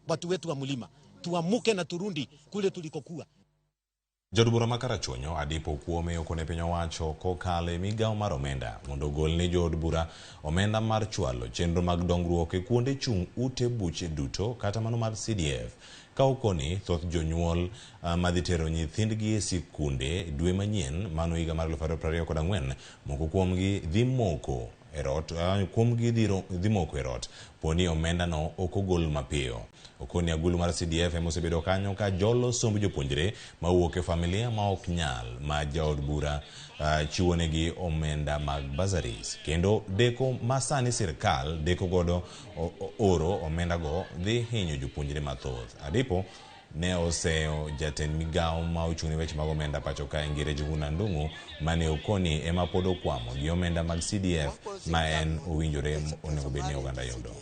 Watu wetu wa mlima tuamuke na turudi kule tulikokuwa. Jaod bura ma Karachuonyo Adipo Okuome okone piny owacho kokalo e migawo mar omenda mondo ogol ne jood bura omenda mar chwalo chenro mag dongruok e kuonde chung' ute buche duto kata mano mar CDF. Ka okoni thoth jonyuol madhi tero nyithindgi e sikunde dwe manyien mano higa mar 2024 moko kuomgi dhi moko e rot kuomgi dhi moko e rot poni omenda no ok ogol mapiyo. Okoni agulu mar CDF ema osebedo kanyo ka jolo somb jopuonjre mawuok e familia ma ok nyal ma jaod bura chiwonegi omenda mag bursaries. Kendo deko ma sani sirkal deko godo oro omenda go dhi hinyo jopuonjre mathoth. Adipo ne oseyo jatend migawo ma ochung' ne weche mag omenda pacho kae Ngire Njuguna Ndung'u mane okoni ema pod okwamo gi omenda mag CDF ma en owinjore onego bed ni oganda yudo.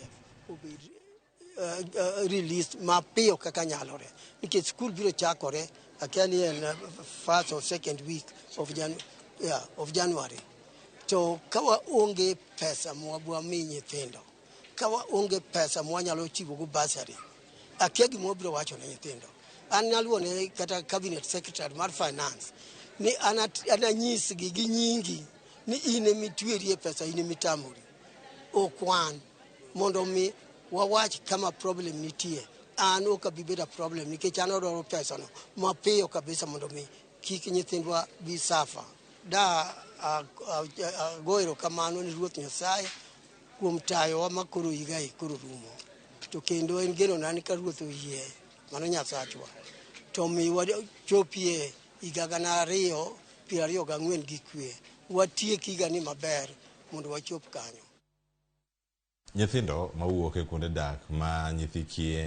Release mapiyo kaka nyalore nikech skul biro chakore, akia ni en first or second week of, yeah, of January. To ka waonge pesa mwabwa mi nyithindo, ka waonge pesa mwanyalo chiwogo bursary, akia gima wabiro wacho ne nyithindo. An naluwo ne kata cabinet secretary mar finance ni an ananyisgi gi nyingi ni in emitwerie pesa, in emitamori ok wan mondo mi wawach kama problem nitie. An ok abi bedo a problem nikech an adwaro pesano mapiyo kabisa mondo mi kik nyithindwa bi suffer. Da ago erokamano ni Ruoth Nyasaye kuom tayowa ma koro higa koro rumo. To kendo en genona ni ka Ruoth oyie, mano Nyasachwa, to mi wachopie higa 2024 gi kwe. Watiek higani maber mondo wachop kanyo. Nyithindo mawuok e kuonde dak ma nyithi kiye.